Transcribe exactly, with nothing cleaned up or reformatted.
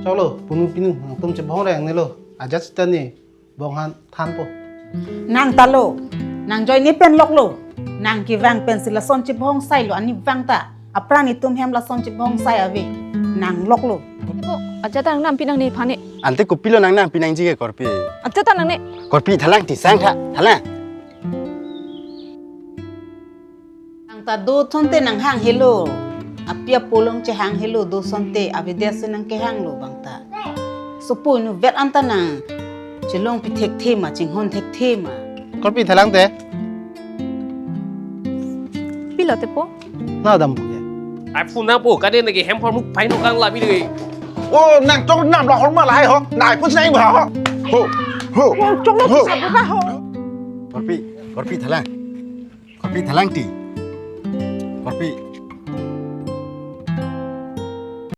Choklo, punu pinu, nangtum chebong reng nelo. Ajat sita ne, bong han thanpo. Nang ta lo, nang join ne pen loklo. Nang kevang pensi lason chebong sai lo, ani vang ta. Apran itum hem lason chebong sai ave. Nang loklo. Bo, ajat ta nang nampi nangne phane. Ante kopilo nang nampi nangji ke korpi. Ajat ta nangne. Korpi thalang ti sang tha, thalang. Nang ta do thonte nang hang helo. Api apo along chehang helo do thonte, avedetsi nang kehang lo bang ta. Sopo inutvet anta nang chelong pi thekthe ma, chinghon thekthe ma. Korpi thalang te. Pilo te po. Na dam po ya. Ai phun na po, kade nake hem phor muk pai no kang labi de. O, nang chok nam la hor ma lahai ho. Nai phun nai ba ho. Ho. Ho. Chok lo ho. Sa ba ho. Korpi, korpi thalang. Korpi thalang ti. Korpi.